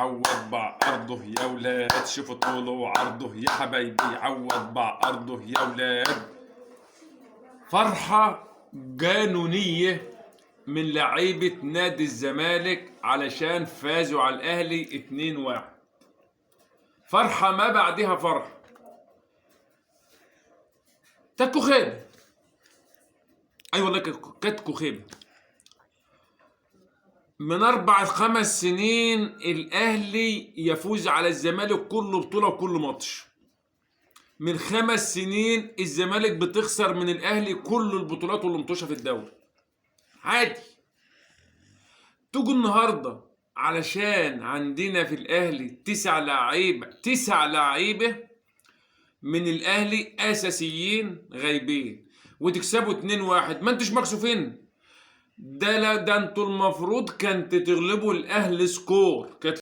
عوض باع أرضه يا ولاد، شوفوا طوله وعرضه يا حبايبي، عوض باع أرضه يا ولاد. فرحة جانونية من لعيبة نادي الزمالك علشان فازوا على الأهلي 2-1. فرحة ما بعدها فرحة. كانت خيبة. أي والله كانت خيبة. من 4 5 سنين الأهلي يفوز على الزمالك كل بطولة وكل ماتش. من 5 سنين الزمالك بتخسر من الأهلي كل البطولات والمطوشة في الدوري. عادي. تيجوا النهارده علشان عندنا في الأهلي 9 لعيبة، 9 لعيبة من الأهلي أساسيين غايبين وتكسبوا 2-1، ما انتوش مكسوفين؟ ده لا، ده انتوا المفروض كانت تغلبوا الأهلي score. كانت